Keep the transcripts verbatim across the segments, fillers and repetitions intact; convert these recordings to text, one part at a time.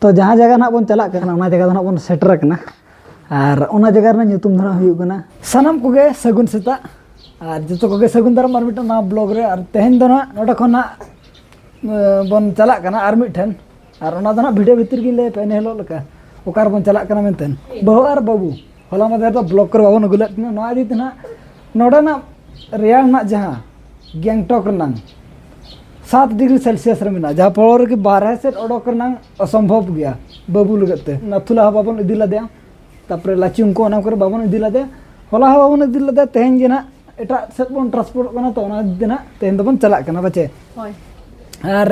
ᱛᱚ ᱡᱟᱦᱟᱸ ᱡᱟᱭᱜᱟ ᱱᱟᱦᱟᱜ ᱵᱚᱱ ᱪᱟᱞᱟᱜ ᱠᱟᱱᱟ, ᱚᱱᱟ ᱡᱟᱭᱜᱟ ᱫᱚ ᱱᱟᱦᱟᱜ ᱵᱚᱱ ᱥᱮᱴᱮᱨ ᱟᱠᱟᱱᱟ᱾ ᱟᱨ ᱚᱱᱟ ᱡᱟᱭᱜᱟ ᱨᱮᱱᱟᱜ ᱧᱩᱛᱩᱢ ᱫᱚ ᱱᱟᱦᱟᱜ ᱦᱩᱭᱩᱜ ᱠᱟᱱᱟ, ᱥᱟᱱᱟᱢ ᱠᱚᱜᱮ ᱥᱟᱹᱜᱩᱱ ᱥᱮᱛᱟᱜ᱾ ᱟᱨ ᱡᱚᱛᱚ ᱠᱚᱜᱮ ᱥᱟᱹᱜᱩᱱ ᱫᱟᱨᱟᱢ ᱟᱨ ᱢᱤᱫᱴᱟᱝ ᱱᱟᱣᱟ ᱵᱞᱚᱜ ᱨᱮ᱾ ᱟᱨ ᱛᱮᱦᱮᱧ ᱫᱚ ᱱᱟᱦᱟᱜ ᱱᱚᱰᱮ ᱠᱷᱚᱱ ᱱᱟᱦᱟᱜ, ᱮ, ᱵᱚᱱ ᱪᱟᱞᱟᱜ ᱠᱟᱱᱟ ᱟᱨ ᱢᱤᱫᱴᱷᱮᱱ᱾ ᱟᱨ ᱚᱱᱟ ᱫᱚ ᱱᱟᱦᱟᱜ ᱵᱷᱤᱰᱤᱭᱳ ᱵᱷᱤᱛᱤᱨ ᱜᱤᱧ ᱞᱟᱹᱭ ᱟᱯᱮᱭᱟ ᱤᱱᱟᱹ ᱦᱤᱞᱳᱜ ᱞᱮᱠᱟ, ᱚᱠᱟ ᱨᱮᱵᱚᱱ ᱪᱟᱞᱟᱜ ᱠᱟᱱᱟ ᱢᱮᱱᱛᱮ᱾ ᱵᱟᱹᱦᱩ ᱟᱨ ᱵᱟᱹᱵᱩ, ᱦᱚᱞᱟ ᱢᱟᱫᱷᱮᱨ ᱫᱚ ᱵᱞᱚᱜ ᱠᱚᱨᱮ ᱵᱟᱵᱚᱱ ᱟᱹᱜᱩ ᱞᱮᱫ ᱠᱤᱱᱟ᱾ ᱱᱚᱣᱟ ᱤᱫᱤ ᱛᱮ ᱱᱟᱦᱟᱜ ᱱᱚᱰᱮᱱᱟᱜ ᱨᱮᱭᱟᱲ ᱨᱮᱱᱟᱜ ᱡᱟᱦᱟᱸ ᱜᱮᱝᱴᱚᱠ ᱨᱮᱱᱟᱝ ᱥᱟᱛ ᱰᱤᱜᱽᱨᱤ ᱥᱮᱞᱥᱤᱭᱟᱥ ᱨᱮ ᱢᱮᱱᱟᱜᱼᱟ, ᱡᱟᱦᱟᱸ ᱯᱚᱨᱚᱵᱽ ᱨᱮᱜᱮ ᱵᱟᱨᱦᱮ ᱥᱮᱫ ᱚᱰᱚᱠ ᱨᱮᱱᱟᱝ ᱚᱥᱚᱢᱵᱷᱚᱵ ᱜᱮᱭᱟ ᱵᱟᱹᱵᱩ ᱞᱟᱹᱜᱤᱫ ᱛᱮ᱾ ᱱᱟᱛᱷᱩᱞᱟ ᱦᱚᱸ ᱵᱟᱵᱚᱱ ᱤᱫᱤ ᱞᱮᱫᱮᱭᱟ, ᱛᱟᱨᱯᱚᱨᱮ ᱞᱟᱪᱩᱝ ᱠᱚ ᱚᱱᱟ ᱠᱚᱨᱮ ᱵᱟᱵᱚᱱ ᱤᱫᱤ ᱞᱮᱫᱮᱭᱟ, ᱦᱚᱞᱟ ᱦᱚᱸ ᱵᱟᱵᱚᱱ ᱤᱫᱤ ᱞᱮᱫᱮᱭᱟ᱾ ᱛᱮᱦᱮᱧ ᱜᱮ ᱱᱟᱦᱟᱜ ᱮᱴᱟᱜ ᱥᱮᱫ ᱵᱚᱱ ᱴᱨᱟᱱᱥᱯᱳᱨᱴᱚᱜ ᱠᱟᱱᱟ, ᱛᱚ ᱚᱱᱟ ᱤᱫᱤ ᱛᱮ ᱱᱟᱦᱟᱜ ᱛᱮᱦᱮᱧ ᱫᱚᱵᱚᱱ ᱪᱟᱞᱟᱜ ᱠᱟᱱᱟ ᱯᱟᱪᱮ᱾ ᱦᱳᱭ᱾ ᱟᱨ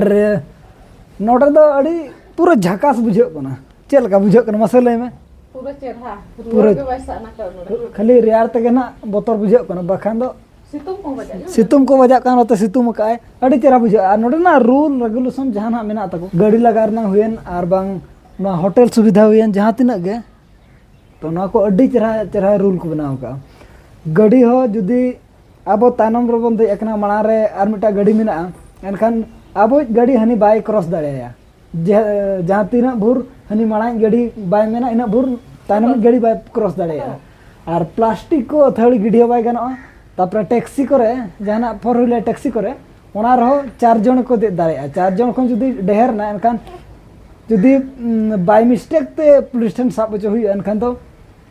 ᱱᱚᱰᱮ ᱫᱚ ᱟᱹᱰᱤ ᱯᱩᱨᱟᱹ ᱡᱷᱟᱠᱟᱥ ᱵᱩᱡᱷᱟᱹᱜ ᱠᱟᱱᱟ᱾ ᱪᱮᱫ ᱞᱮᱠᱟ ᱵᱩᱡᱷᱟᱹᱜ ᱠᱟᱱᱟ ᱢᱟᱥᱮ ᱞᱟᱹᱭ ᱢᱮ? ᱯᱩᱨᱟᱹ ᱪᱮᱨᱦᱟ, ᱯᱩᱨᱟᱹ ᱨᱩᱣᱟᱹᱲ ᱜᱮ ᱵᱟᱭ ᱥᱟᱱᱟ ᱠᱟᱱᱟ ᱱᱚᱰᱮ᱾ ᱠᱷᱟᱹᱞᱤ ᱨᱮᱭᱟᱲ ᱛᱮᱜᱮ ᱱᱟᱜ ᱵᱚᱛᱚᱨ ᱵᱩᱡᱷᱟᱹᱜ ᱠᱟᱱᱟ, ᱵᱟᱠᱷᱟᱱ ᱫᱚ ᱥᱤᱛᱩᱝ ᱠᱚ ᱵᱟᱡᱟᱜ ᱠᱟᱱᱟ᱾ ᱥᱤᱛᱩᱝ ᱠᱚ ᱵᱟᱡᱟᱜ ᱠᱟᱱ ᱨᱮᱦᱚᱸ ᱥᱤᱛᱩᱝ ᱟᱠᱟᱫ ᱟᱭ, ᱟᱹᱰᱤ ᱪᱮᱦᱨᱟ ᱵᱩᱡᱷᱟᱹᱜᱼᱟ᱾ ᱟᱨ ᱱᱚᱰᱮᱱᱟᱜ ᱨᱩᱞ ᱨᱮᱜᱩᱞᱮᱥᱚᱱ ᱡᱟᱦᱟᱱᱟᱜ ᱢᱮᱱᱟᱜ ᱛᱟᱠᱚ, ᱜᱟᱹᱰᱤ ᱞᱟᱜᱟ ᱨᱮᱱᱟᱜ ᱦᱩᱭᱮᱱ ᱟᱨ ᱵᱟᱝ ᱱᱚᱣᱟ ᱦᱳᱴᱮᱞ ᱥᱩᱵᱤᱫᱷᱟ ᱦᱩᱭᱮᱱ, ᱡᱟᱦᱟᱸ ᱛᱤᱱᱟᱹᱜ ᱜᱮ, ᱛᱚ ᱱᱚᱣᱟ ᱠᱚ ᱟᱹᱰᱤ ᱪᱮᱦᱨᱟ ᱪᱮᱦᱨᱟ ᱨᱩᱞ ᱠᱚ ᱵᱮᱱᱟᱣ ᱟᱠᱟᱫᱼᱟ᱾ ᱜᱟᱹᱰᱤ ᱦᱚᱸ ᱡᱩᱫᱤ ᱟᱵᱚ ᱛᱟᱭᱱᱚᱢ ᱨᱮᱵᱚᱱ ᱫᱮᱡ ᱟᱠᱟᱱᱟ, ᱢᱟᱲᱟᱝ ᱨᱮ ᱟᱨ ᱢᱤᱫᱴᱟᱝ ᱜᱟᱹᱰᱤ ᱢᱮᱱᱟᱜᱼᱟ, ᱮᱱᱠᱷᱟᱱ ᱟᱵᱚᱭᱤᱡ ᱜᱟᱹᱰᱤ ᱦᱟᱹᱱᱤ ᱵᱟᱭ ᱠᱨᱚᱥ ᱫᱟᱲᱮᱭᱟᱭᱟ᱾ ᱡᱮ, ᱡᱟᱦᱟᱸ ᱛᱤᱱᱟᱹᱜ ᱵᱷᱳᱨ ᱦᱟᱹᱱᱤ ᱢᱟᱲᱟᱝ ᱜᱟᱹᱰᱤ ᱵᱟᱭ ᱢᱮᱱᱟ, ᱤᱱᱟᱹᱜ ᱵᱷᱳᱨ ᱛᱟᱭᱱᱚᱢ ᱜᱟᱹᱰᱤ ᱵᱟᱭ ᱠᱨᱚᱥ ᱫᱟᱲᱮᱭᱟᱜᱼᱟ᱾ ᱟᱨ ᱯᱞᱟᱥᱴᱤᱠ ᱠᱚ ᱟᱹᱛᱷᱟᱹᱲᱤ ᱜᱤᱰᱤ ᱦᱚᱸ ᱵᱟᱭ ᱜᱟᱱᱚᱜᱼᱟ᱾ ᱛᱟᱨᱯᱚᱨᱮ ᱴᱮᱠᱥᱤ ᱠᱚᱨᱮ, ᱡᱟᱦᱟᱱᱟᱜ ᱯᱷᱳᱨ ᱦᱩᱭᱞᱟᱨ ᱴᱮᱠᱥᱤ ᱠᱚᱨᱮ, ᱚᱱᱟ ᱨᱮᱦᱚᱸ ᱪᱟᱨ ᱡᱚᱱ ᱠᱚ ᱫᱮᱡ ᱫᱟᱲᱮᱭᱟᱜᱼᱟ᱾ ᱪᱟᱨ ᱡᱚᱱ ᱠᱷᱚᱱ ᱡᱩᱫᱤ ᱰᱷᱮᱨ ᱮᱱᱟ, ᱮᱱᱠᱷᱟᱱ ᱡᱩᱫᱤ, ᱩᱢ, ᱵᱟᱭ ᱢᱤᱥᱴᱮᱠ ᱛᱮ ᱯᱩᱞᱤᱥ ᱴᱷᱮᱱ ᱥᱟᱵ ᱦᱚᱪᱚ ᱦᱩᱭᱩᱜᱼᱟ, ᱮᱱᱠᱷᱟᱱ ᱫᱚ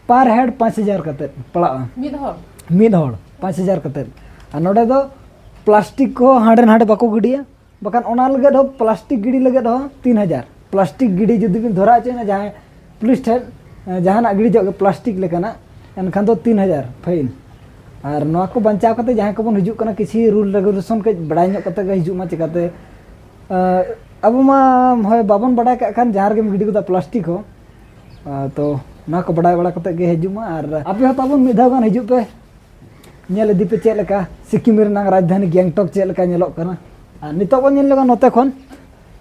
ᱯᱟᱨ ᱦᱮᱰ ᱯᱟᱸᱪ ᱦᱟᱡᱟᱨ ᱠᱟᱛᱮᱫ ᱯᱟᱲᱟᱜᱼᱟ᱾ ᱢᱤᱫ ᱦᱚᱲ? ᱢᱤᱫ ᱦᱚᱲ ᱯᱟᱸᱪ ᱦᱟᱡᱟᱨ ᱠᱟᱛᱮᱫ᱾ ᱟᱨ ᱱᱚᱰᱮ ᱫᱚ ᱯᱞᱟᱥᱴᱤᱠ ᱠᱚ ᱦᱟᱸᱰᱮ ᱱᱟᱰᱮ ᱵᱟᱠᱚ ᱜᱤᱰᱤᱭᱟ, ᱵᱟᱠᱷᱟᱱ ᱚᱱᱟ ᱞᱟᱹᱜᱤᱫ ᱦᱚᱸ ᱯᱞᱟᱥᱴᱤᱠ ᱜᱤᱰᱤ ᱞᱟᱹᱜᱤᱫ ᱦᱚᱸ ᱛᱤᱱ ᱦᱟᱡᱟᱨ᱾ ᱯᱞᱟᱥᱴᱤᱠ ᱜᱤᱰᱤ ᱡᱩᱫᱤ ᱵᱤᱱ ᱫᱷᱚᱨᱟᱣ ᱦᱚᱪᱚᱭᱮᱱᱟ ᱡᱟᱦᱟᱸᱭ ᱯᱩᱞᱤᱥ ᱴᱷᱮᱱ, ᱮ, ᱡᱟᱦᱟᱱᱟᱜ ᱜᱤᱰᱤ ᱡᱚᱜ ᱜᱮ ᱯᱞᱟᱥᱴᱤᱠ ᱞᱮᱠᱟᱱᱟᱜ, ᱮᱱᱠᱷᱟᱱ ᱫᱚ ᱛᱤᱱ ᱦᱟᱡᱟᱨ ᱯᱷᱟᱭᱤᱱ᱾ ᱟᱨ ᱱᱚᱣᱟ ᱠᱚ ᱵᱟᱧᱪᱟᱣ ᱠᱟᱛᱮ ᱡᱟᱦᱟᱸᱭ ᱠᱚᱵᱚᱱ ᱦᱤᱡᱩᱜ ᱠᱟᱱᱟ, ᱠᱤᱪᱷᱤ ᱨᱩᱞ ᱨᱮᱜᱩᱞᱮᱥᱚᱱ ᱠᱟᱹᱡ ᱵᱟᱲᱟᱭ ᱧᱚᱜ ᱠᱟᱛᱮ ᱜᱮ ᱦᱤᱡᱩᱜ ᱢᱟ᱾ ᱪᱤᱠᱟᱹᱛᱮ, ᱮ, ᱟᱵᱚ ᱢᱟ ᱦᱳᱭ ᱵᱟᱵᱚᱱ ᱵᱟᱰᱟᱭ ᱠᱟᱜ ᱠᱷᱟᱱ ᱡᱟᱦᱟᱸ ᱨᱮᱜᱮᱢ ᱜᱤᱰᱤ ᱜᱚᱫᱟ ᱯᱞᱟᱥᱴᱤᱠ ᱦᱚᱸ᱾ ᱟ, ᱛᱚ ᱱᱚᱣᱟ ᱠᱚ ᱵᱟᱰᱟᱭ ᱵᱟᱲᱟ ᱠᱟᱛᱮ ᱜᱮ ᱦᱤᱡᱩᱜ ᱢᱟ᱾ ᱟᱨ ᱟᱯᱮ ᱦᱚᱸ ᱛᱟᱵᱚᱱ ᱢᱤᱫ ᱫᱷᱟᱣ ᱜᱟᱱ ᱦᱤᱡᱩᱜ ᱯᱮ, ᱧᱮᱞ ᱤᱫᱤ ᱯᱮ ᱪᱮᱫ ᱞᱮᱠᱟ ᱥᱤᱠᱤᱢ ᱨᱮᱱᱟᱜ ᱨᱟᱡᱽᱫᱷᱟᱱᱤ ᱜᱮᱝᱴᱚᱠ ᱪᱮᱫ ᱞᱮᱠᱟ ᱧᱮᱞᱚᱜ ᱠᱟᱱᱟ᱾ ᱟᱨ ᱱᱤᱛᱚᱜ ᱵᱚᱱ ᱧᱮᱞ ᱞᱮᱠᱟ ᱱᱚᱛᱮ ᱠᱷᱚᱱ,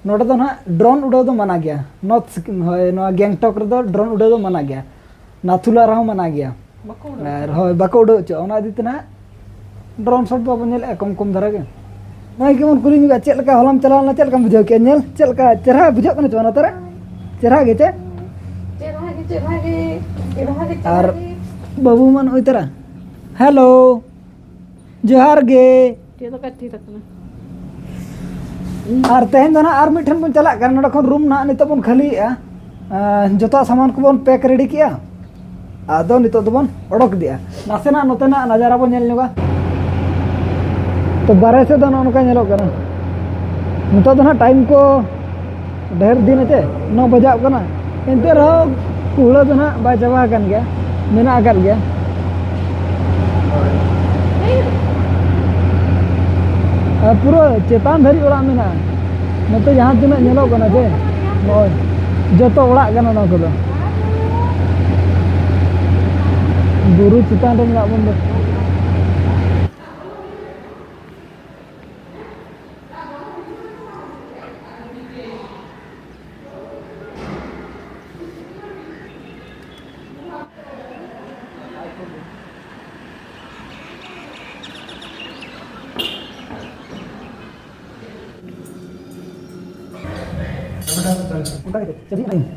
ᱱᱚᱰᱮ ᱫᱚ ᱱᱟᱦᱟᱜ ᱰᱨᱳᱱ ᱩᱰᱟᱹᱣ ᱫᱚ ᱢᱟᱱᱟ ᱜᱮᱭᱟ᱾ ᱱᱚᱨᱛᱷ ᱥᱤᱠᱤᱢ, ᱦᱳᱭ, ᱱᱚᱣᱟ ᱜᱮᱝᱴᱚᱠ ᱨᱮᱫᱚ ᱰᱨᱳᱱ ᱩᱰᱟᱹᱣ ᱫᱚ ᱢᱟᱱᱟ ᱜᱮᱭᱟ᱾ ᱱᱟᱛᱷᱩᱞᱟ ᱨᱮᱦᱚᱸ ᱢᱟᱱᱟ ᱜᱮᱭᱟ᱾ ᱵᱟᱠᱚ ᱩᱰᱟᱹᱣ ᱟᱨ ᱦᱚᱪᱚᱣᱟᱜᱼᱟ᱾ ᱦᱳᱭ, ᱵᱟᱠᱚ ᱩᱰᱟᱹᱣ ᱦᱚᱪᱚᱣᱟᱜᱼᱟ᱾ ᱚᱱᱟ ᱤᱫᱤ ᱛᱮ ᱱᱟᱦᱟᱜ ᱰᱨᱳᱱ ᱥᱚᱴ ᱵᱟᱵᱚᱱ ᱧᱮᱞᱮᱫᱼᱟ, ᱠᱚᱢ ᱠᱚᱢ ᱫᱷᱟᱨᱟ ᱜᱮ᱾ ᱱᱚᱜᱼᱚᱭ ᱜᱮᱵᱚᱱ ᱠᱩᱞᱤ ᱧᱚᱜᱟ, ᱪᱮᱫ ᱞᱮᱠᱟ ᱦᱚᱞᱟᱢ ᱪᱟᱞᱟᱣ ᱞᱮᱱᱟ, ᱪᱮᱫ ᱞᱮᱠᱟᱢ ᱵᱩᱡᱷᱟᱹᱣ ᱠᱮᱫᱼᱟ? ᱧᱮᱞ ᱪᱮᱫ ᱞᱮᱠᱟ ᱪᱮᱦᱨᱟ ᱵᱩᱡᱷᱟᱹᱜ ᱠᱟᱱᱟ ᱪᱮ ᱱᱚᱛᱮ ᱨᱮ? ᱪᱮᱨᱦᱟ ᱜᱮ ᱪᱮ? ᱪᱮᱨᱦᱟ ᱜᱮ, ᱪᱮᱨᱦᱟ ᱜᱮ, ᱪᱮᱨᱦᱟ ᱜᱮ, ᱪᱮᱨᱦᱟ ᱟᱨ ᱜᱮ᱾ ᱵᱟᱹᱵᱩ ᱢᱟ ᱱᱚᱜᱼᱚᱭ ᱛᱟᱨᱟ᱾ ᱦᱮᱞᱳ, ᱡᱚᱦᱟᱨ ᱜᱮ᱾ ᱪᱮᱫ ᱞᱮᱠᱟ ᱛᱷᱤᱨ ᱟᱠᱟᱱᱟ? ᱟᱨ ᱛᱮᱦᱮᱧ ᱫᱚ ᱱᱟᱦᱟᱜ ᱟᱨ ᱢᱤᱫ ᱴᱷᱮᱱ ᱵᱚᱱ ᱪᱟᱞᱟᱜ ᱠᱟᱱᱟ᱾ ᱱᱚᱰᱮ ᱠᱷᱚᱱ ᱨᱩᱢ ᱱᱟᱦᱟᱜ ᱱᱤᱛᱚᱜ ᱵᱚᱱ ᱠᱷᱟᱹᱞᱤᱭᱮᱜᱼᱟ᱾ ᱟᱸ, ᱡᱚᱛᱚᱣᱟᱜ ᱥᱟᱢᱟᱱ ᱠᱚᱵᱚᱱ ᱯᱮᱠ ᱨᱮᱰᱤ ᱠᱮᱜᱼᱟ᱾ ᱟᱫᱚ ᱱᱤᱛᱚᱜ ᱫᱚᱵᱚᱱ ᱚᱰᱚᱠ ᱤᱫᱤᱜᱼᱟ᱾ ᱱᱟᱥᱮᱱᱟᱜ ᱱᱚᱛᱮᱱᱟᱜ ᱱᱟᱡᱟᱨᱟ ᱵᱚᱱ ᱧᱮᱞ ᱧᱚᱜᱟ᱾ ᱛᱚ, ᱵᱟᱨᱦᱮ ᱥᱮᱫ ᱫᱚ ᱱᱚᱜᱼᱚ ᱱᱚᱝᱠᱟ ᱧᱮᱞᱚᱜ ᱠᱟᱱᱟ᱾ ᱱᱤᱛᱚᱜ ᱫᱚ ᱱᱟᱦᱟᱜ ᱴᱟᱭᱤᱢ ᱠᱚ ᱰᱷᱮᱨ ᱫᱤᱱ ᱮᱛᱮ ᱱᱚ ᱵᱟᱡᱟᱜ ᱠᱟᱱᱟ, ᱮᱱᱛᱮ ᱨᱮᱦᱚᱸ ᱠᱩᱦᱲᱟᱹ ᱫᱚ ᱱᱟᱦᱟᱜ ᱵᱟᱭ ᱪᱟᱵᱟ ᱟᱠᱟᱱ ᱜᱮᱭᱟ, ᱢᱮᱱᱟᱜ ᱟᱠᱟᱫ ᱜᱮᱭᱟ᱾ ᱟᱨ ᱯᱩᱨᱟᱹ ᱪᱮᱛᱟᱱ ᱫᱷᱟᱹᱨᱤᱡ ᱚᱲᱟᱜ ᱢᱮᱱᱟᱜᱼᱟ᱾ ᱱᱚᱛᱮ ᱡᱟᱦᱟᱸ ᱛᱤᱱᱟᱹᱜ ᱧᱮᱞᱚᱜ ᱠᱟᱱᱟ ᱡᱮ, ᱱᱚᱜᱼᱚᱭ ᱡᱚᱛᱚ ᱚᱲᱟᱜ ᱠᱟᱱᱟ ᱱᱚᱣᱟ ᱠᱚᱫᱚ᱾ ᱵᱩᱨᱩ ᱪᱮᱛᱟᱱ ᱨᱮ ᱢᱮᱱᱟᱜ ᱵᱚᱱ ᱫᱚ᱾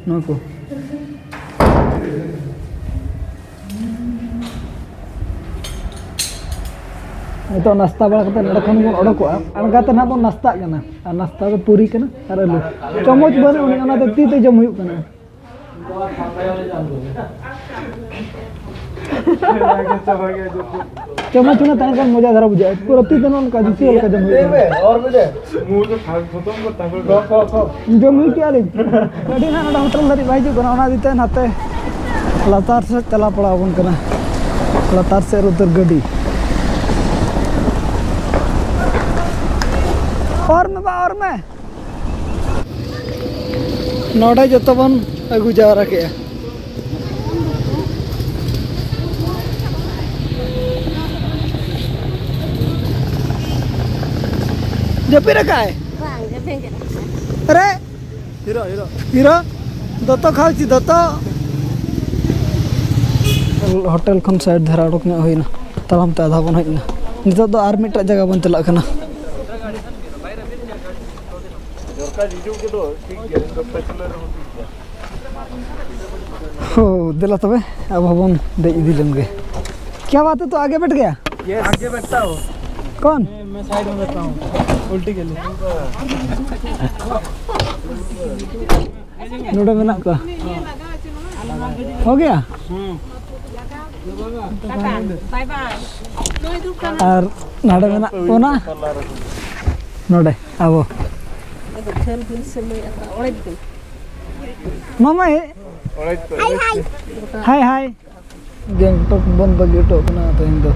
ᱱᱚᱣᱟ ᱠᱚ᱾ ᱱᱤᱛᱚᱜ ᱱᱟᱥᱛᱟ ᱵᱟᱲᱟ ᱠᱟᱛᱮ ᱱᱚᱸᱰᱮ ᱠᱷᱚᱱ ᱵᱚᱱ ᱚᱰᱚᱠᱚᱜᱼᱟ᱾ ᱟᱬᱜᱟᱛᱮ ᱱᱟᱦᱟᱜ ᱵᱚᱱ ᱱᱟᱥᱛᱟᱜ ᱠᱟᱱᱟ᱾ ᱟᱨ ᱱᱟᱥᱛᱟ ᱫᱚ ᱯᱩᱨᱤ ᱠᱟᱱᱟ ᱟᱨ ᱟᱹᱞᱩ᱾ ᱪᱟᱢᱚᱪ ᱵᱟᱹᱱᱩᱜ ᱟᱹᱱᱤᱡ, ᱚᱱᱟᱛᱮ ᱛᱤ ᱛᱮ ᱡᱚᱢ ᱦᱩᱭᱩᱜ ᱠᱟᱱᱟ᱾ ᱪᱟᱢᱚᱪ ᱦᱚᱸ ᱛᱟᱦᱮᱸ ᱠᱷᱟᱱ ᱢᱚᱡᱟ ᱫᱷᱟᱨᱟ ᱵᱩᱡᱷᱟᱹᱜᱼᱟ᱾ ᱯᱩᱨᱟᱹ ᱛᱤ ᱛᱮ ᱱᱚᱜᱼᱚ ᱱᱚᱝᱠᱟ ᱡᱩᱥᱤ ᱞᱮᱠᱟ ᱡᱚᱢ ᱦᱩᱭᱩᱜ ᱠᱟᱱᱟ᱾ ᱡᱚᱢ ᱦᱩᱭ ᱠᱮᱜᱼᱟ ᱞᱤᱧ᱾ ᱜᱟᱹᱰᱤ ᱱᱟᱦᱟᱜ ᱱᱚᱰᱮ ᱦᱳᱴᱮᱞ ᱫᱷᱟᱹᱨᱤᱡ ᱵᱟᱭ ᱦᱤᱡᱩᱜ ᱠᱟᱱᱟ, ᱚᱱᱟ ᱤᱫᱤ ᱛᱮ ᱱᱟᱛᱮ ᱞᱟᱛᱟᱨ ᱥᱮᱫ ᱪᱟᱞᱟᱣ ᱯᱟᱲᱟᱣ ᱟᱵᱚᱱ ᱠᱟᱱᱟ᱾ ᱞᱟᱛᱟᱨ ᱥᱮᱫ ᱨᱮ ᱩᱛᱟᱹᱨ ᱜᱟᱹᱰᱤ᱾ ᱚᱨ ᱢᱮ ᱵᱟ, ᱚᱨ ᱢᱮ᱾ ᱱᱚᱰᱮ ᱡᱚᱛᱚ ᱵᱚᱱ ᱟᱹᱜᱩ ᱡᱟᱣᱨᱟ ᱠᱮᱜᱼᱟ᱾ ᱡᱟᱹᱯᱤᱫ ᱟᱠᱟᱫ ᱟᱭ? ᱵᱟᱝ, ᱡᱟᱹᱯᱤᱫ ᱟᱠᱟᱫ ᱟᱭ᱾ ᱟᱨᱮ! Hero, hero. ᱦᱤᱨᱳ? ᱫᱚᱛᱚ ᱠᱷᱟᱣᱟ ᱪᱮ ᱫᱚᱛᱚ? ᱦᱳᱴᱮᱞ ᱠᱷᱚᱱ ᱥᱟᱭᱤᱰ ᱫᱷᱟᱨᱟ ᱚᱰᱚᱠ ᱧᱚᱜ ᱦᱩᱭᱱᱟ᱾ ᱛᱟᱲᱟᱢ ᱛᱮ ᱟᱫᱷᱟ ᱵᱚᱱ ᱦᱮᱡ ᱮᱱᱟ᱾ ᱱᱤᱛᱚᱜ ᱫᱚ ᱟᱨ ᱢᱤᱫᱴᱟᱜ ᱡᱟᱭᱜᱟ ᱵᱚᱱ ᱪᱟᱞᱟᱜ ᱠᱟᱱᱟ᱾ ᱦᱤᱡᱩᱜ ᱜᱮᱫᱚ ᱴᱷᱤᱠ ᱜᱮᱭᱟ, ᱤᱧ ᱫᱚ ᱯᱟᱹᱪᱷᱞᱟᱹ ᱨᱮᱦᱚᱸ ᱴᱷᱤᱠ ᱜᱮᱭᱟ᱾ ᱦᱳ, ᱫᱮᱞᱟ ᱛᱚᱵᱮ ᱟᱵᱚ ᱦᱚᱸᱵᱚᱱ ᱫᱮᱡ ᱤᱫᱤ ᱞᱮᱱ ᱜᱮ᱾ क्या बात है, तो आगे बैठ गया? यस। आगे बैठता हूँ। कौन? मैं, मैं साइड में बैठता हूँ, उल्टी के लिए। ᱱᱚᱰᱮ ᱢᱮᱱᱟᱜ ᱠᱚᱣᱟ᱾ ᱦᱳ ᱜᱮᱭᱟ? ᱦᱩᱸ᱾ ᱵᱟᱭ ᱵᱟᱭ᱾ ᱟᱨ ᱱᱚᱰᱮ ᱢᱮᱱᱟᱜ ᱵᱚᱱᱟ᱾ ᱱᱚᱰᱮ ᱟᱵᱚ᱾ ᱢᱟᱢᱟ ᱦᱮ᱾ ᱦᱟᱭ ᱦᱟᱭ᱾ ᱜᱮᱝᱴᱚᱠ ᱵᱚᱱ ᱵᱟᱹᱜᱤ ᱦᱚᱴᱚ ᱠᱟᱱᱟ ᱛᱮᱦᱮᱧ ᱫᱚ᱾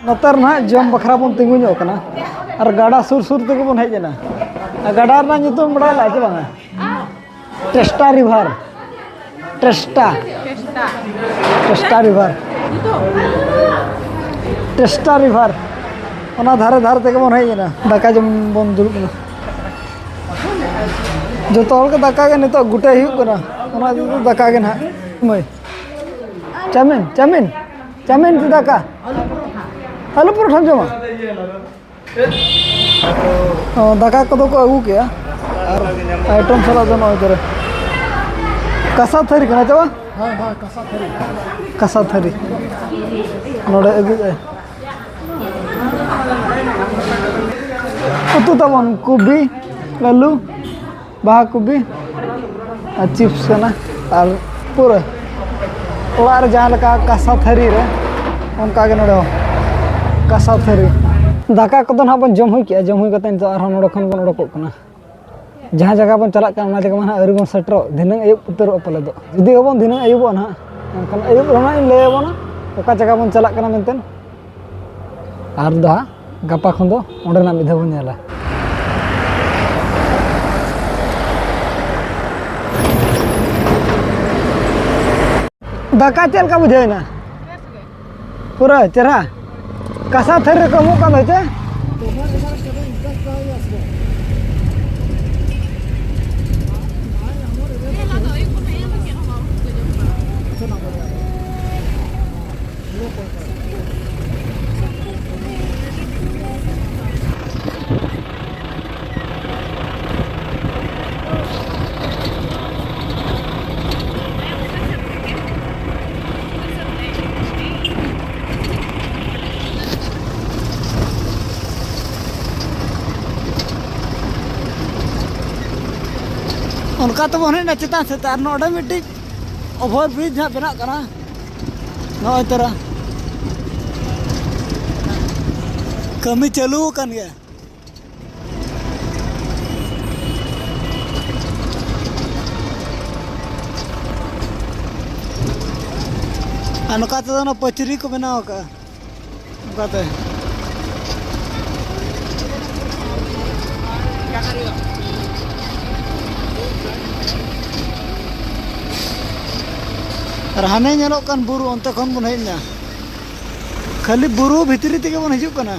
ᱱᱚᱛᱮ ᱨᱮ ᱱᱟᱦᱟᱜ ᱡᱚᱢ ᱵᱟᱠᱷᱨᱟ ᱵᱚᱱ ᱛᱤᱸᱜᱩ ᱧᱚᱜ ᱠᱟᱱᱟ ᱟᱨ ᱜᱟᱰᱟ ᱥᱩᱨ ᱥᱩᱨ ᱛᱮᱜᱮ ᱵᱚᱱ ᱦᱮᱡ ᱮᱱᱟ᱾ ᱟᱨ ᱜᱟᱰᱟ ᱨᱮᱱᱟᱜ ᱧᱩᱛᱩᱢ ᱵᱟᱲᱟᱭ ᱞᱟᱜᱼᱟ ᱪᱮ ᱵᱟᱝᱟ? ᱴᱮᱥᱴᱟ ᱨᱤᱵᱷᱟᱨ᱾ ᱴᱮᱥᱴᱟ᱾ ᱴᱮᱥᱴᱟ᱾ ᱴᱮᱥᱴᱟ ᱨᱤᱵᱷᱟᱨ᱾ ᱴᱮᱥᱴᱟ ᱨᱤᱵᱷᱟᱨ᱾ ᱚᱱᱟ ᱫᱷᱟᱨᱮ ᱫᱷᱟᱨᱮ ᱛᱮᱜᱮ ᱵᱚᱱ ᱦᱮᱡ ᱮᱱᱟ, ᱫᱟᱠᱟ ᱡᱚᱢ ᱵᱚᱱ ᱫᱩᱲᱩᱵ ᱮᱱᱟ᱾ ᱡᱚᱛᱚ ᱦᱚᱲ ᱜᱮ ᱫᱟᱠᱟ ᱜᱮ ᱱᱤᱛᱚᱜ ᱜᱩᱴᱟᱹᱭ ᱦᱩᱭᱩᱜ ᱠᱟᱱᱟ, ᱚᱱᱟ ᱤᱫᱤ ᱛᱮ ᱫᱟᱠᱟ ᱜᱮ ᱱᱟᱦᱟᱜ᱾ ᱢᱟᱹᱭ, ᱪᱟᱣᱢᱤᱱ, ᱪᱟᱣᱢᱤᱱ, ᱪᱟᱣᱢᱤᱱ ᱥᱮ ᱫᱟᱠᱟ? ᱟᱹᱞᱩ ᱯᱚᱨᱚᱴᱷᱟᱢ ᱡᱚᱢᱟ? ᱚ, ᱫᱟᱠᱟ ᱠᱚᱫᱚ ᱠᱚ ᱟᱹᱜᱩ ᱠᱮᱜᱼᱟ ᱟᱨ ᱟᱭᱴᱮᱢ ᱥᱟᱞᱟᱜ ᱫᱚ ᱱᱚᱜᱼᱚᱭ ᱛᱚᱨᱮ᱾ ᱠᱟᱸᱥᱟ ᱛᱷᱟᱹᱨᱤ ᱠᱟᱱᱟ ᱪᱮ ᱵᱟᱝ? ᱦᱮᱸ, ᱦᱮᱸ, ᱠᱟᱸᱥᱟ ᱛᱷᱟᱹᱨᱤ᱾ ᱠᱟᱸᱥᱟ ᱛᱷᱟᱹᱨᱤ ᱱᱚᱰᱮ ᱟᱹᱜᱩᱭᱮᱫᱼᱟᱭ᱾ ᱩᱛᱩ ᱛᱟᱵᱚᱱ ᱠᱚᱵᱤ, ᱟᱹᱞᱩ, ᱵᱟᱦᱟ ᱠᱚᱵᱤ ᱟᱨ ᱪᱤᱯᱥ ᱠᱟᱱᱟ᱾ ᱟᱨ ᱯᱩᱨᱟᱹ ᱚᱲᱟᱜ ᱨᱮ ᱡᱟᱦᱟᱸ ᱞᱮᱠᱟ ᱠᱟᱸᱥᱟ ᱛᱷᱟᱹᱨᱤ ᱨᱮ, ᱚᱱᱠᱟ ᱜᱮ ᱱᱚᱰᱮ ᱦᱚᱸ ᱠᱟᱸᱥᱟ ᱛᱷᱟᱹᱨᱤ᱾ ᱫᱟᱠᱟ ᱠᱚᱫᱚ ᱱᱟᱦᱟᱜ ᱵᱚᱱ ᱡᱚᱢ ᱦᱩᱭ ᱠᱮᱜᱼᱟ᱾ ᱡᱚᱢ ᱦᱩᱭ ᱠᱟᱛᱮ ᱱᱤᱛᱚᱜ ᱟᱨᱦᱚᱸ ᱱᱚᱰᱮ ᱠᱷᱚᱱ ᱵᱚᱱ ᱚᱰᱚᱠᱚᱜ ᱠᱟᱱᱟ᱾ ᱡᱟᱦᱟᱸ ᱡᱟᱭᱜᱟ ᱵᱚᱱ ᱪᱟᱞᱟᱜ ᱠᱟᱱᱟ, ᱚᱱᱟ ᱡᱟᱭᱜᱟ ᱢᱟ ᱱᱟᱦᱟᱜ ᱟᱹᱣᱨᱤ ᱵᱚᱱ ᱥᱮᱴᱮᱨᱚᱜ᱾ ᱫᱷᱤᱱᱟᱹᱝ ᱟᱹᱭᱩᱵ ᱩᱛᱟᱹᱨᱚᱜᱼᱟ ᱯᱟᱞᱮ ᱫᱚ᱾ ᱡᱩᱫᱤ ᱦᱚᱸᱵᱚᱱ ᱫᱷᱤᱱᱟᱹᱝ ᱟᱹᱭᱩᱵᱚᱜᱼᱟ ᱱᱟᱦᱟᱜ, ᱮᱱᱠᱷᱟᱱ ᱟᱹᱭᱩᱵ ᱨᱮ ᱱᱟᱦᱟᱜ ᱤᱧ ᱞᱟᱹᱭ ᱟᱵᱚᱱᱟ ᱚᱠᱟ ᱡᱟᱭᱜᱟ ᱵᱚᱱ ᱪᱟᱞᱟᱜ ᱠᱟᱱᱟ ᱢᱮᱱᱛᱮ᱾ ᱟᱨ ᱫᱚ ᱦᱟᱸᱜ ᱜᱟᱯᱟ ᱠᱷᱚᱱ ᱫᱚ ᱚᱸᱰᱮᱱᱟᱜ ᱢᱤᱫ ᱫᱷᱟᱣ ᱵᱚᱱ ᱧᱮᱞᱟ᱾ ᱫᱟᱠᱟ ᱪᱮᱫ ᱞᱮᱠᱟ ᱵᱩᱡᱷᱟᱹᱣ ᱮᱱᱟ? ᱯᱩᱨᱟᱹ ᱪᱮᱦᱨᱟ? ᱠᱟᱸᱥᱟ ᱛᱷᱟᱹᱨᱤ ᱨᱮᱠᱚ ᱮᱢᱚᱜ ᱠᱟᱱ ᱫᱚ ᱪᱮ? ᱚᱱᱠᱟ ᱛᱮᱵᱚᱱ ᱦᱮᱡ ᱮᱱᱟ ᱪᱮᱛᱟᱱ ᱥᱮᱫ ᱛᱮ, ᱟᱨ ᱱᱚᱰᱮ ᱢᱤᱫᱴᱤᱡ ᱳᱵᱷᱟᱨ ᱵᱨᱤᱡᱽ ᱦᱟᱸᱜ ᱵᱮᱱᱟᱜ ᱠᱟᱱᱟ᱾ ᱱᱚᱜᱼᱚᱭ ᱛᱚᱨᱟ ᱠᱟᱹᱢᱤ ᱪᱟᱹᱞᱩ ᱟᱠᱟᱱ ᱜᱮᱭᱟ᱾ ᱟᱨ ᱱᱚᱝᱠᱟ ᱛᱮᱫᱚ ᱚᱱᱟ ᱯᱟᱹᱪᱨᱤ ᱠᱚ ᱵᱮᱱᱟᱣ ᱟᱠᱟᱫᱼᱟ᱾ ᱚᱱᱠᱟᱛᱮ᱾ ᱟᱨ ᱦᱟᱱᱮ ᱧᱮᱞᱚᱜ ᱠᱟᱱ ᱵᱩᱨᱩ, ᱚᱱᱛᱮ ᱠᱷᱚᱱ ᱵᱚᱱ ᱦᱮᱡ ᱮᱱᱟ᱾ ᱠᱷᱟᱹᱞᱤ ᱵᱩᱨᱩ ᱵᱷᱤᱛᱨᱤ ᱛᱮᱜᱮ ᱵᱚᱱ ᱦᱤᱡᱩᱜ ᱠᱟᱱᱟ᱾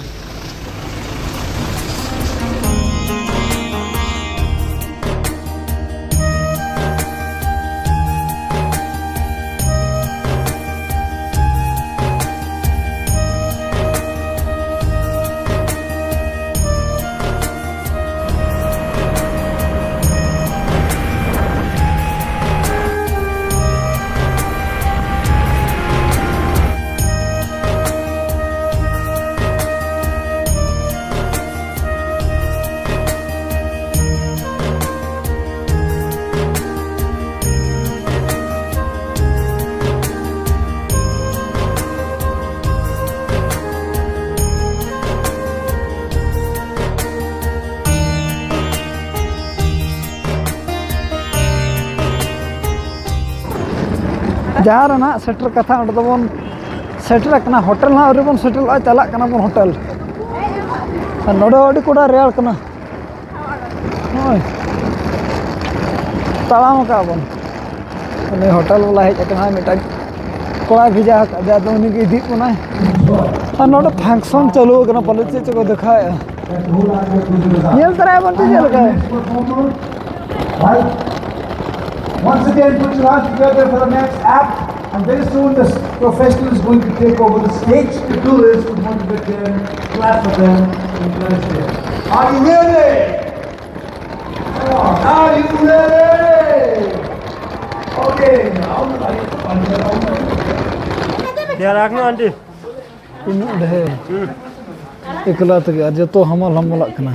ᱡᱟᱦᱟᱸ ᱨᱮ ᱱᱟᱦᱟᱜ ᱥᱮᱴᱮᱨ ᱠᱟᱛᱷᱟ, ᱚᱸᱰᱮ ᱫᱚᱵᱚᱱ ᱥᱮᱴᱮᱨ ᱟᱠᱟᱱᱟ᱾ ᱦᱳᱴᱮᱞ ᱱᱟᱦᱟᱜ ᱟᱹᱣᱨᱤ ᱵᱚᱱ ᱥᱮᱴᱮᱨᱚᱜᱼᱟ, ᱪᱟᱞᱟᱜ ᱠᱟᱱᱟ ᱵᱚᱱ ᱦᱳᱴᱮᱞ᱾ ᱟᱨ ᱱᱚᱰᱮ ᱟᱹᱰᱤ ᱠᱚᱰᱟ ᱨᱮᱭᱟᱲ ᱠᱟᱱᱟ᱾ ᱱᱚᱜᱼᱚᱭ ᱛᱟᱲᱟᱢ ᱟᱠᱟᱫ ᱵᱚᱱ᱾ ᱩᱱᱤ ᱦᱳᱴᱮᱞ ᱵᱟᱞᱟ ᱦᱮᱡ ᱟᱠᱟᱱᱟ, ᱢᱤᱫᱴᱟᱝ ᱠᱚᱲᱟᱭ ᱵᱷᱮᱡᱟ ᱟᱠᱟᱫᱮᱭᱟ, ᱟᱫᱚ ᱩᱱᱤ ᱜᱮ ᱤᱫᱤᱭᱮᱫ ᱵᱚᱱᱟᱭ᱾ ᱟᱨ ᱱᱚᱰᱮ ᱯᱷᱟᱝᱥᱚᱱ ᱪᱟᱹᱞᱩ ᱟᱠᱟᱱᱟ, ᱯᱟᱞᱮ ᱪᱮᱫ ᱪᱚᱠᱚ ᱫᱮᱠᱷᱟᱣᱮᱫᱼᱟ᱾ ᱧᱮᱞ ᱛᱚᱨᱟᱭᱟ ᱵᱚᱱ ᱛᱚ ᱪᱮᱫ ᱞᱮᱠᱟ᱾ Right. Once again, put your hands together for the next act. And very soon, this professional is going to take over the stage. To do this, we want to get them, clap for them, encourage them. Are you ready? Come on, are you ready? Okay, now, ध्यान राख्नु aunty. ᱩᱱᱟᱹᱜ ᱰᱷᱮᱨ ᱮᱠᱞᱟ ᱛᱮᱜᱮ ᱟᱨ ᱡᱚᱛᱚ ᱦᱟᱢᱟᱞ ᱦᱟᱢᱟᱞᱟᱜ ᱠᱟᱱᱟ᱾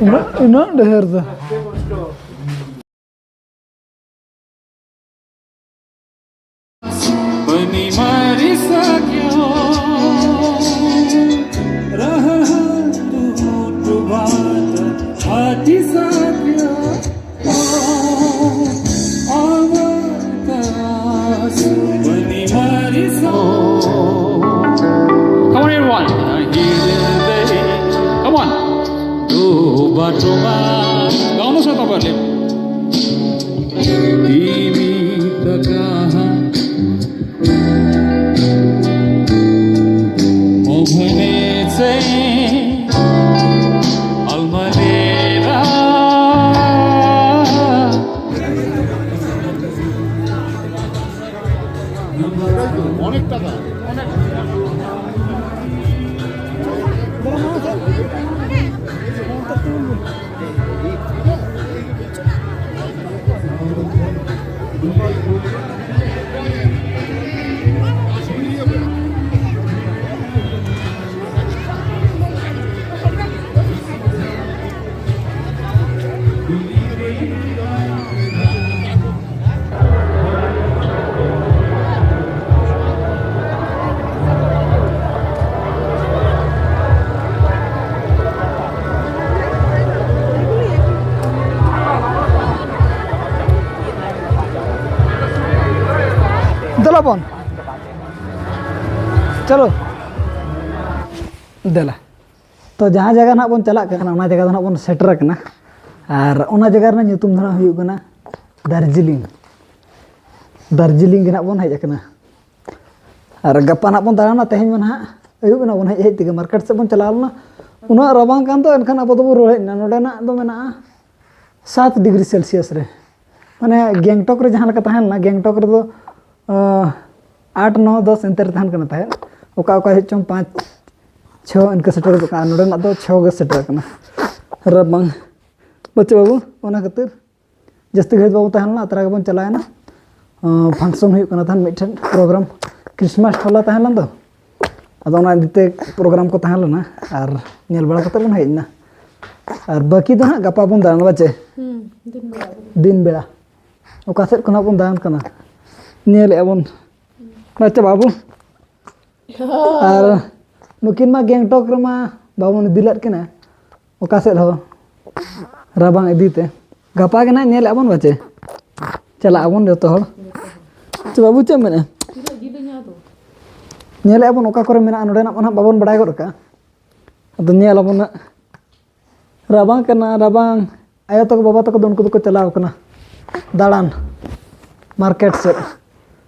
ᱩᱱᱟᱹᱜ ᱩᱱᱟᱹᱜ ᱰᱷᱮᱨ ᱫᱚ᱾ Pani marisa kyo, raha hai root baat, hati sa kyo, awa taas, pani marisa. Come on, everyone. Come on. गाउनु छ तपाईँहरूले। तिमी त कहाँ हो भने चाहिँ अल्मलिएर। ᱵᱚᱱ ᱪᱚᱞᱚ ᱫᱮᱞᱟ᱾ ᱛᱚ ᱡᱟᱦᱟᱸ ᱡᱟᱭᱜᱟ ᱱᱟᱦᱟᱜ ᱵᱚᱱ ᱪᱟᱞᱟᱜ ᱠᱟᱱᱟ, ᱚᱱᱟ ᱡᱟᱭᱜᱟ ᱫᱚ ᱱᱟᱦᱟᱜ ᱵᱚᱱ ᱥᱮᱴᱮᱨ ᱟᱠᱟᱱᱟ᱾ ᱟᱨ ᱚᱱᱟ ᱡᱟᱭᱜᱟ ᱨᱮᱱᱟᱜ ᱧᱩᱛᱩᱢ ᱫᱚ ᱱᱟᱦᱟᱜ ᱦᱩᱭᱩᱜ ᱠᱟᱱᱟ ᱫᱟᱨᱡᱤᱞᱤᱝ᱾ ᱫᱟᱨᱡᱤᱞᱤᱝ ᱜᱮ ᱱᱟᱦᱟᱜ ᱵᱚᱱ ᱦᱮᱡ ᱟᱠᱟᱱᱟ᱾ ᱟᱨ ᱜᱟᱯᱟ ᱱᱟᱦᱟᱜ ᱵᱚᱱ ᱫᱟᱬᱟᱱᱟ, ᱛᱮᱦᱮᱧ ᱢᱟ ᱱᱟᱦᱟᱜ ᱟᱹᱭᱩᱵ ᱮᱱᱟ ᱵᱚᱱ ᱦᱮᱡ ᱦᱮᱡ ᱛᱮᱜᱮ᱾ ᱢᱟᱨᱠᱮᱴ ᱥᱮᱫ ᱵᱚᱱ ᱪᱟᱞᱟᱣ ᱞᱮᱱᱟ, ᱩᱱᱟᱹᱜ ᱨᱟᱵᱟᱝ ᱠᱟᱱ ᱫᱚ, ᱮᱱᱠᱷᱟᱱ ᱟᱵᱚ ᱫᱚᱵᱚᱱ ᱨᱩᱣᱟᱹᱲ ᱦᱮᱡ ᱮᱱᱟ᱾ ᱱᱚᱰᱮᱱᱟᱜ ᱫᱚ ᱢᱮᱱᱟᱜᱼᱟ ᱥᱟᱛ ᱰᱤᱜᱽᱨᱤ ᱥᱮᱞᱥᱤᱭᱟᱥ ᱨᱮ, ᱢᱟᱱᱮ ᱜᱮᱝᱴᱚᱠ ᱨᱮ ᱡᱟᱦᱟᱸ ᱞᱮᱠᱟ ᱛᱟᱦᱮᱸ ᱞᱮᱱᱟ, ᱜᱮᱝᱴᱚᱠ ᱨᱮᱫᱚ ᱟᱴ ᱱᱚ ᱫᱚᱥ ᱮᱱᱛᱮ ᱨᱮ ᱛᱟᱦᱮᱱ ᱠᱟᱱᱟ ᱛᱟᱦᱮᱸᱫ, ᱚᱠᱟ ᱚᱠᱟ ᱦᱮᱡ ᱪᱚᱝ ᱯᱟᱸᱪ ᱪᱷᱚ ᱤᱱᱠᱟᱹ ᱥᱮᱴᱮᱨ ᱜᱚᱫᱚᱜ ᱠᱟᱱᱟ᱾ ᱟᱨ ᱱᱚᱰᱮᱱᱟᱜ ᱫᱚ ᱪᱷᱚ ᱜᱮ ᱥᱮᱴᱮᱨ ᱠᱟᱱᱟ᱾ ᱨᱟᱵᱟᱝ ᱵᱟᱪᱮ ᱵᱟᱹᱵᱩ, ᱚᱱᱟ ᱠᱷᱟᱹᱛᱤᱨ ᱡᱟᱹᱥᱛᱤ ᱜᱷᱟᱹᱲᱤᱡ ᱵᱟᱵᱚᱱ ᱛᱟᱦᱮᱸ ᱞᱮᱱᱟ, ᱟᱛᱨᱟ ᱜᱮᱵᱚᱱ ᱪᱟᱞᱟᱣᱮᱱᱟ᱾ ᱯᱷᱟᱱᱥᱚᱱ ᱦᱩᱭᱩᱜ ᱠᱟᱱᱟ ᱛᱟᱦᱮᱸᱫ, ᱢᱤᱫᱴᱷᱮᱱ ᱯᱨᱳᱜᱨᱟᱢ, ᱠᱨᱤᱥᱢᱟᱥ ᱴᱚᱞᱟ ᱛᱟᱦᱮᱸ ᱞᱮᱱ ᱫᱚ, ᱟᱫᱚ ᱚᱱᱟ ᱤᱫᱤ ᱛᱮ ᱯᱨᱳᱜᱨᱟᱢ ᱠᱚ ᱛᱟᱦᱮᱸ ᱞᱮᱱᱟ, ᱟᱨ ᱧᱮᱞ ᱵᱟᱲᱟ ᱠᱟᱛᱮ ᱵᱚᱱ ᱦᱮᱡ ᱮᱱᱟ᱾ ᱟᱨ ᱵᱟᱹᱠᱤ ᱫᱚ ᱦᱟᱸᱜ ᱜᱟᱯᱟ ᱵᱚᱱ ᱫᱟᱬᱟᱱᱟ, ᱵᱟᱪᱮ? ᱦᱩᱸ, ᱫᱤᱱ ᱵᱮᱲᱟ ᱵᱚᱱ ᱫᱤᱱ ᱵᱮᱲᱟ ᱚᱠᱟ ᱥᱮᱫ ᱠᱷᱚᱱᱟᱜ ᱵᱚᱱ ᱫᱟᱬᱟᱱ ᱠᱟᱱᱟ, ᱧᱮᱞᱮᱫᱼᱟ ᱵᱚᱱ᱾ ᱵᱟᱪᱮ ᱵᱟᱹᱵᱩ? ᱟᱨ ᱱᱩᱠᱤᱱ ᱢᱟ ᱜᱮᱝᱴᱚᱠ ᱨᱮᱢᱟ ᱵᱟᱵᱚᱱ ᱤᱫᱤ ᱞᱮᱫ ᱠᱤᱱᱟ ᱚᱠᱟ ᱥᱮᱫ ᱦᱚᱸ, ᱨᱟᱵᱟᱝ ᱤᱫᱤ ᱛᱮ᱾ ᱜᱟᱯᱟ ᱜᱮ ᱱᱟᱦᱟᱜ ᱧᱮᱞᱮᱫᱼᱟ ᱵᱚᱱ, ᱵᱟᱪᱮ? ᱪᱟᱞᱟᱜ ᱟᱵᱚᱱ ᱡᱚᱛᱚ ᱦᱚᱲ᱾ ᱪᱮ ᱵᱟᱹᱵᱩ, ᱪᱮᱫ ᱮᱢ ᱢᱮᱱᱮᱫᱼᱟ? ᱛᱤᱱᱟᱹᱜ ᱡᱤᱞᱤᱧᱟ ᱟᱫᱚ? ᱧᱮᱞᱮᱫᱼᱟ ᱵᱚᱱ ᱚᱠᱟ ᱠᱚᱨᱮ ᱢᱮᱱᱟᱜᱼᱟ, ᱱᱚᱰᱮᱱᱟᱜ ᱢᱟ ᱱᱟᱦᱟᱜ ᱵᱟᱵᱚᱱ ᱵᱟᱲᱟᱭ ᱜᱚᱫ ᱠᱟᱜᱼᱟ᱾ ᱟᱫᱚ ᱧᱮᱞ ᱟᱵᱚᱱ ᱱᱟᱦᱟᱜ᱾ ᱨᱟᱵᱟᱝ ᱠᱟᱱᱟ, ᱨᱟᱵᱟᱝ᱾ ᱟᱭᱳ ᱛᱟᱠᱚ, ᱵᱟᱵᱟ ᱛᱟᱠᱚ ᱫᱚ ᱩᱱᱠᱩ ᱫᱚᱠᱚ ᱪᱟᱞᱟᱣ ᱠᱟᱱᱟ ᱫᱟᱬᱟᱱ ᱢᱟᱨᱠᱮᱴ ᱥᱮᱫ᱾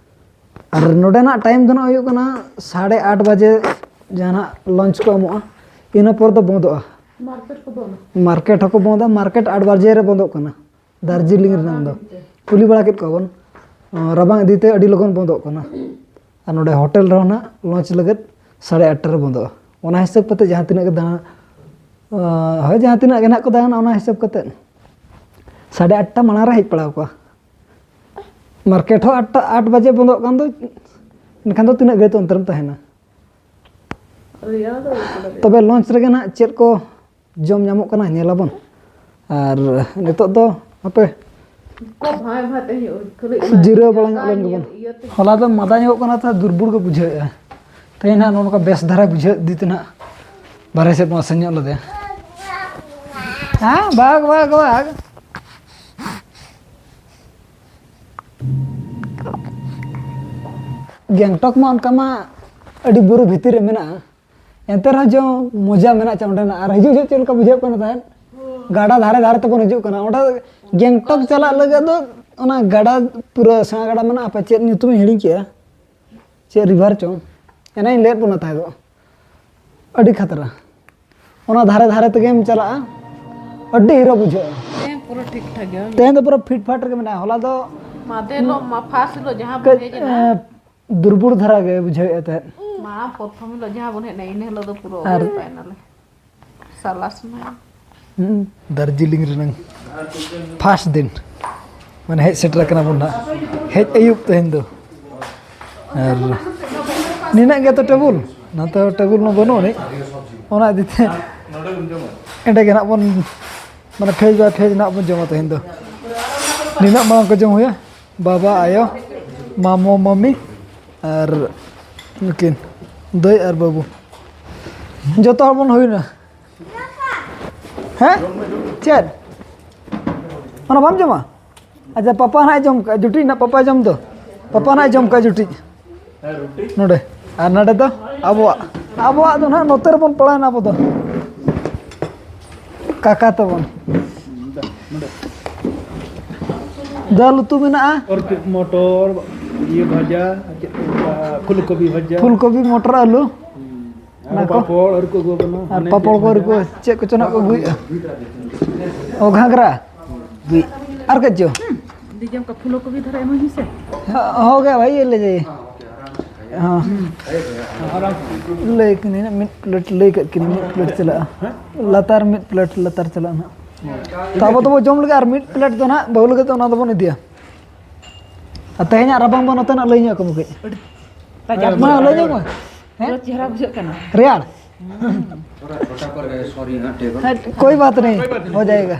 ᱟᱨ ᱱᱚᱰᱮᱱᱟᱜ ᱴᱟᱭᱤᱢ ᱫᱚ ᱱᱟᱜ ᱦᱩᱭᱩᱜ ᱠᱟᱱᱟ ᱥᱟᱲᱮ ᱟᱴ ᱵᱟᱡᱮ, ᱡᱟᱦᱟᱱᱟᱜ ᱞᱚᱧᱪ ᱠᱚ ᱮᱢᱚᱜᱼᱟ, ᱤᱱᱟᱹ ᱯᱚᱨ ᱫᱚ ᱵᱚᱱᱫᱚᱜᱼᱟ᱾ ᱢᱟᱨᱠᱮᱴ ᱠᱚ ᱵᱚᱱᱫᱚ? ᱢᱟᱨᱠᱮᱴ ᱦᱚᱸᱠᱚ ᱵᱚᱱᱫᱟ, ᱢᱟᱨᱠᱮᱴ ᱟᱴ ᱵᱟᱡᱮ ᱨᱮ ᱵᱚᱱᱫᱚᱜ ᱠᱟᱱᱟ ᱫᱟᱨᱡᱤᱞᱤᱝ ᱨᱮᱱᱟᱜ ᱫᱚ᱾ ᱠᱩᱞᱤ ᱵᱟᱲᱟ ᱠᱮᱫ ᱠᱚᱣᱟ ᱵᱚᱱ, ᱨᱟᱵᱟᱝ ᱤᱫᱤ ᱛᱮ ᱟᱹᱰᱤ ᱞᱚᱜᱚᱱ ᱵᱚᱱᱫᱚᱜ ᱠᱟᱱᱟ᱾ ᱟᱨ ᱱᱚᱰᱮ ᱦᱳᱴᱮᱞ ᱨᱮᱦᱚᱸ ᱱᱟᱜ ᱞᱚᱧᱪ ᱞᱟᱹᱜᱤᱫ ᱥᱟᱲᱮ ᱟᱴ ᱨᱮ ᱵᱚᱱᱫᱚᱜᱼᱟ᱾ ᱚᱱᱟ ᱦᱤᱥᱟᱹᱵ ᱠᱟᱛᱮ ᱡᱟᱦᱟᱸ ᱛᱤᱱᱟᱹᱜ ᱜᱮ ᱫᱟᱬᱟ, ᱦᱳᱭ, ᱡᱟᱦᱟᱸ ᱛᱤᱱᱟᱹᱜ ᱜᱮ ᱱᱟᱜ ᱠᱚ ᱫᱟᱬᱟᱱᱟ, ᱚᱱᱟ ᱦᱤᱥᱟᱹᱵ ᱠᱟᱛᱮ ᱥᱟᱲᱮ ᱟᱴᱴᱟ ᱢᱟᱲᱟᱝ ᱨᱮ ᱦᱮᱡ ᱯᱟᱲᱟᱣ ᱠᱚᱜᱼᱟ᱾ ᱢᱟᱨᱠᱮᱴ ᱦᱚᱸ ᱟᱴᱴᱟ, ᱟᱴ ᱵᱟᱡᱮ ᱵᱚᱱᱫᱚᱜ ᱠᱟᱱ ᱫᱚ, ᱮᱱᱠᱷᱟᱱ ᱫᱚ ᱛᱤᱱᱟᱹᱜ ᱜᱷᱟᱹᱲᱤᱡ ᱚᱱᱛᱮ ᱨᱮᱢ ᱛᱟᱦᱮᱱᱟ? ᱨᱮᱭᱟᱲ ᱫᱚ ᱟᱹᱭᱠᱟᱹᱣ ᱫᱟᱲᱮᱭᱟᱜᱼᱟ᱾ ᱛᱚᱵᱮ ᱞᱚᱧᱪ ᱨᱮᱜᱮ ᱱᱟᱜ ᱪᱮᱫ ᱠᱚ ᱡᱚᱢ ᱧᱟᱢᱚᱜ ᱠᱟᱱᱟ, ᱧᱮᱞ ᱟᱵᱚᱱ᱾ ᱟᱨ ᱱᱤᱛᱚᱜ ᱫᱚ ᱦᱟᱯᱮ ᱠᱚ ᱵᱷᱟᱸᱭ ᱵᱷᱟᱸᱭ ᱛᱮ ᱦᱩᱭᱩᱜᱼᱟ, ᱠᱷᱟᱹᱞᱤ ᱡᱤᱨᱟᱹᱣ ᱵᱟᱲᱟ ᱧᱚᱜ ᱞᱮᱱ ᱜᱮᱵᱚᱱ᱾ ᱤᱭᱟᱹᱛᱮ᱾ ᱦᱚᱞᱟ ᱫᱚ ᱢᱟᱫᱟ ᱧᱚᱜ ᱠᱟᱱᱟ, ᱛᱚ ᱫᱩᱨᱵᱚᱞ ᱜᱮ ᱵᱩᱡᱷᱟᱹᱣᱮᱫᱼᱟ᱾ ᱛᱮᱦᱮᱧ ᱱᱟᱜ ᱱᱚᱜᱼᱚ ᱱᱚᱝᱠᱟ ᱵᱮᱥ ᱫᱷᱟᱨᱟ ᱵᱩᱡᱷᱟᱹᱣ ᱤᱫᱤ ᱛᱮ ᱱᱟᱜ ᱵᱟᱨᱦᱮ ᱥᱮᱫ ᱵᱚᱱ ᱟᱥᱮᱱ ᱧᱚᱜ ᱞᱮᱫᱮᱭᱟ᱾ ᱦᱮᱸ, ᱵᱟᱜᱽ, ᱵᱟᱜᱽ, ᱵᱟᱜᱽ᱾ ᱜᱮᱝᱴᱚᱠ ᱢᱟ ᱚᱱᱠᱟ ᱢᱟ ᱟᱹᱰᱤ ᱵᱩᱨᱩ ᱵᱷᱤᱛᱤᱨ ᱨᱮ ᱢᱮᱱᱟᱜᱼᱟ, ᱮᱱᱛᱮ ᱨᱮᱦᱚᱸ ᱡᱮ ᱢᱚᱡᱟ ᱢᱮᱱᱟᱜ ᱪᱮ ᱚᱸᱰᱮᱱᱟᱜ᱾ ᱟᱨ ᱦᱤᱡᱩᱜ ᱦᱤᱡᱩᱜ ᱪᱮᱫ ᱞᱮᱠᱟ ᱵᱩᱡᱷᱟᱹᱜ ᱠᱟᱱᱟ ᱛᱟᱦᱮᱸᱫ, ᱜᱟᱰᱟ ᱫᱷᱟᱨᱮ ᱫᱷᱟᱨᱮ ᱛᱮᱵᱚᱱ ᱦᱤᱡᱩᱜ ᱠᱟᱱᱟ᱾ ᱚᱸᱰᱮ ᱜᱮᱝᱴᱚᱠ ᱪᱟᱞᱟᱜ ᱞᱟᱹᱜᱤᱫ ᱫᱚ ᱚᱱᱟ ᱜᱟᱰᱟ, ᱯᱩᱨᱟᱹ ᱥᱮᱬᱟ ᱜᱟᱰᱟ ᱢᱮᱱᱟᱜᱼᱟ, ᱦᱟᱯᱮ ᱪᱮᱫ ᱧᱩᱛᱩᱢᱤᱧ ᱦᱤᱲᱤᱧ ᱠᱮᱜᱼᱟ, ᱪᱮᱫ ᱨᱤᱵᱷᱟᱨ ᱪᱚᱝ, ᱮᱱᱟᱧ ᱞᱟᱹᱭᱟᱫ ᱵᱚᱱᱟ ᱛᱟᱦᱮᱸ ᱫᱚ, ᱟᱹᱰᱤ ᱠᱷᱟᱛᱨᱟ᱾ ᱚᱱᱟ ᱫᱷᱟᱨᱮ ᱫᱷᱟᱨᱮ ᱛᱮᱜᱮᱢ ᱪᱟᱞᱟᱜᱼᱟ, ᱟᱹᱰᱤ ᱦᱤᱨᱳ ᱵᱩᱡᱷᱟᱹᱜᱼᱟ᱾ ᱦᱮᱸ, ᱯᱩᱨᱟᱹ ᱴᱷᱤᱠ ᱴᱷᱟᱠ ᱜᱮ᱾ ᱛᱮᱦᱮᱧ ᱫᱚ ᱯᱩᱨᱟᱹ ᱯᱷᱤᱴ ᱯᱷᱟᱴ ᱨᱮᱜᱮ ᱢᱮᱱᱟᱜᱼᱟ᱾ ᱦᱚᱞᱟ ᱫᱚ ᱢᱟᱫᱮᱨ ᱦᱤᱞᱳᱜ ᱢᱟ, ᱯᱷᱟᱥᱴ ᱦᱤᱞᱳᱜ ᱡᱟᱦᱟᱸ ᱵᱚᱱ ᱠᱟᱹᱡ, ᱦᱮᱡ ᱮᱱᱟ, ᱮᱸ, ᱫᱩᱨᱵᱚᱲ ᱫᱷᱟᱨᱟ ᱜᱮ ᱵᱩᱡᱷᱟᱹᱣᱮᱫ ᱛᱟᱦᱮᱸᱫ᱾ ᱢᱟ ᱯᱨᱚᱛᱷᱚᱢ ᱦᱤᱞᱳᱜ ᱡᱟᱦᱟᱸ ᱵᱚᱱ ᱦᱮᱡ ᱮᱱᱟ, ᱤᱱᱟᱹ ᱦᱤᱞᱳᱜ ᱫᱚ ᱯᱩᱨᱟᱹ ᱟᱨ ᱚᱵᱚᱥᱛᱟ ᱮᱱᱟᱞᱮ᱾ ᱥᱟᱞᱟᱥ ᱢᱟ᱾ ᱦᱩᱸ, ᱫᱟᱨᱡᱤᱞᱤᱝ ᱨᱮᱱᱟᱝ ᱯᱷᱟᱥᱴ ᱫᱤᱱ, ᱢᱟᱱᱮ ᱦᱮᱡ ᱥᱮᱴᱮᱨ ᱟᱠᱟᱱᱟ ᱵᱚᱱ ᱱᱟᱦᱟᱜ, ᱦᱮᱡ ᱟᱹᱭᱩᱵ ᱛᱮᱦᱮᱧ ᱫᱚ᱾ ᱟᱨ ᱱᱤᱱᱟᱹᱜ ᱜᱮᱛᱚ ᱴᱮᱵᱩᱞ, ᱱᱚᱛᱮ ᱦᱚᱸ ᱴᱮᱵᱩᱞ ᱢᱟ ᱵᱟᱹᱱᱩᱜ ᱟᱹᱱᱤᱡ, ᱚᱱᱟ ᱤᱫᱤ ᱛᱮ ᱮᱸᱰᱮ ᱜᱮ ᱱᱟᱜ ᱵᱚᱱ, ᱢᱟᱱᱮ ᱯᱷᱮᱡᱽ ᱵᱟᱭ ᱯᱷᱮᱡᱽ ᱱᱟᱜ ᱵᱚᱱ ᱡᱚᱢᱟ ᱛᱮᱦᱮᱧ ᱫᱚ᱾ ᱱᱤᱱᱟᱹᱜ ᱢᱟᱲᱟᱝ ᱠᱚ ᱡᱚᱢ ᱦᱩᱭᱟ, ᱵᱟᱵᱟ, ᱟᱭᱳ, ᱢᱟᱢᱚ, ᱢᱟᱢᱤ ᱟᱨ ᱱᱩᱠᱤᱱ ᱫᱟᱹᱭ ᱟᱨ ᱵᱟᱹᱵᱩ, ᱡᱚᱛᱚ ᱦᱚᱲ ᱵᱚᱱ ᱦᱩᱭᱱᱟ᱾ ᱦᱮᱸ? ᱪᱮᱫ? ᱚᱱᱟ ᱵᱟᱢ ᱡᱚᱢᱟ? ᱟᱪᱪᱷᱟ, ᱯᱟᱯᱟ ᱱᱟᱦᱟᱜ ᱡᱚᱢ ᱠᱟᱜᱼᱟ, ᱡᱩᱴᱤᱡ ᱱᱟᱦᱟᱜ ᱯᱟᱯᱟᱭ ᱡᱚᱢ ᱫᱚ᱾ ᱯᱟᱯᱟ ᱱᱟᱦᱟᱜ ᱡᱚᱢ ᱠᱟᱜᱼᱟ, ᱡᱩᱴᱤᱡ᱾ ᱱᱚᱰᱮ᱾ ᱟᱨ ᱱᱚᱰᱮ ᱫᱚ ᱟᱵᱚᱣᱟᱜ, ᱟᱵᱚᱣᱟᱜ ᱫᱚ ᱱᱟᱦᱟᱜ ᱱᱚᱛᱮ ᱨᱮᱵᱚᱱ ᱯᱟᱲᱟᱣᱮᱱᱟ ᱟᱵᱚ ᱫᱚ᱾ ᱠᱟᱠᱟ ᱛᱟᱵᱚᱱ᱾ ᱫᱟᱹᱞ ᱩᱛᱩ ᱢᱮᱱᱟᱜᱼᱟ᱾ ᱟᱨ ᱢᱚᱴᱚᱨ, ᱤᱭᱟᱹ ᱵᱷᱟᱡᱟ, ᱪᱮᱫ ᱠᱚ ᱢᱮᱛᱟᱜᱼᱟ, ᱯᱷᱩᱞᱠᱚᱵᱤ ᱵᱷᱟᱡᱟ᱾ ᱯᱷᱩᱞᱠᱚᱵᱤ, ᱢᱚᱴᱚᱨ, ᱟᱹᱞᱩ᱾ ᱦᱩᱸ᱾ ᱚᱱᱟ ᱟᱨ ᱠᱚ᱾ ᱯᱟᱯᱚᱲ, ᱟᱹᱨᱩᱵ ᱠᱚ ᱟᱹᱜᱩ ᱟᱠᱟᱱᱟ᱾ ᱟᱨ ᱦᱟᱱᱮ ᱯᱟᱯᱚᱲ ᱪᱮᱫ ᱠᱚ, ᱟᱹᱨᱩᱵ ᱠᱚ, ᱪᱮᱫ ᱠᱚᱪᱚ ᱱᱟᱜ ᱠᱚ ᱟᱹᱜᱩᱭᱮᱫᱼᱟ᱾ ᱚ, ᱜᱷᱟᱸᱜᱽᱨᱟ᱾ ᱟᱨ ᱪᱮᱫ ᱪᱚ? ᱫᱤᱡᱚᱢ ᱠᱟ ᱯᱷᱩᱞᱠᱚᱵᱤ ᱫᱷᱟᱨᱟ ᱮᱢᱟᱹᱧ ᱢᱮᱥᱮ᱾ ᱦᱚ-, ᱦᱚ ᱜᱮ ᱵᱷᱟᱭ, ᱭᱮ ᱞᱮ ᱡᱟᱭᱮ᱾ ᱦᱚᱸ᱾ ᱞᱟᱹᱭ ᱠᱟᱹᱱᱟᱹᱧ ᱱᱟᱜ ᱢᱤᱫ ᱯᱞᱮᱴ ᱞᱟᱹᱭ ᱠᱟᱜ ᱠᱤᱱᱟᱹᱧ, ᱢᱤᱫ ᱯᱞᱮᱴ ᱪᱟᱞᱟᱜᱼᱟ᱾ ᱞᱟᱛᱟᱨ ᱢᱤᱫ ᱯᱞᱮᱴ ᱞᱟᱛᱟᱨ ᱪᱟᱞᱟᱜᱼᱟ ᱱᱟᱜ᱾ ᱛᱚ ᱟᱵᱚ ᱫᱚᱵᱚ ᱡᱚᱢ ᱞᱮᱜᱮ ᱟᱨ ᱢᱤᱫ ᱯᱞᱮᱴ ᱫᱚ ᱱᱟᱜ ᱵᱟᱹᱦᱩ ᱞᱟᱹᱜᱤᱫ ᱫᱚ ᱚᱱᱟ ᱫᱚᱵᱚᱱ ᱤᱫᱤᱭᱟ᱾ ᱟᱨ ᱛᱮᱦᱮᱧᱟᱜ ᱨᱟᱵᱟᱝ ᱫᱚ ᱱᱚᱛᱮᱱᱟᱜ ᱞᱟᱹᱭ ᱧᱚᱜ ᱠᱚᱢ ᱠᱟᱹᱡ᱾ ᱟᱹᱰᱤ ᱢᱟ ᱞᱟᱹᱭ ᱧᱚᱜ ᱢᱮ᱾ ᱦᱮᱸ? ᱯᱩᱨᱟᱹ ᱪᱮᱦᱨᱟ ᱵᱩᱡᱷᱟᱹᱜ ᱠᱟᱱᱟ᱾ ᱨᱮᱭᱟᱲ? थोड़ा छोटा पड़ गया, सॉरी। हाँ, टेबल। कोई बात नहीं, हो जाएगा।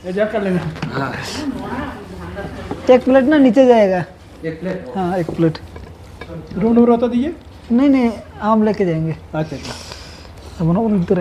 ये जा कर लेना। हाँ। एक प्लेट ना नीचे जाएगा। एक प्लेट? हाँ, एक प्लेट। रूम नंबर बता दीजिए। नहीं, नहीं, हम लेके जाएंगे। अच्छा, अच्छा। अब ना उन तरह।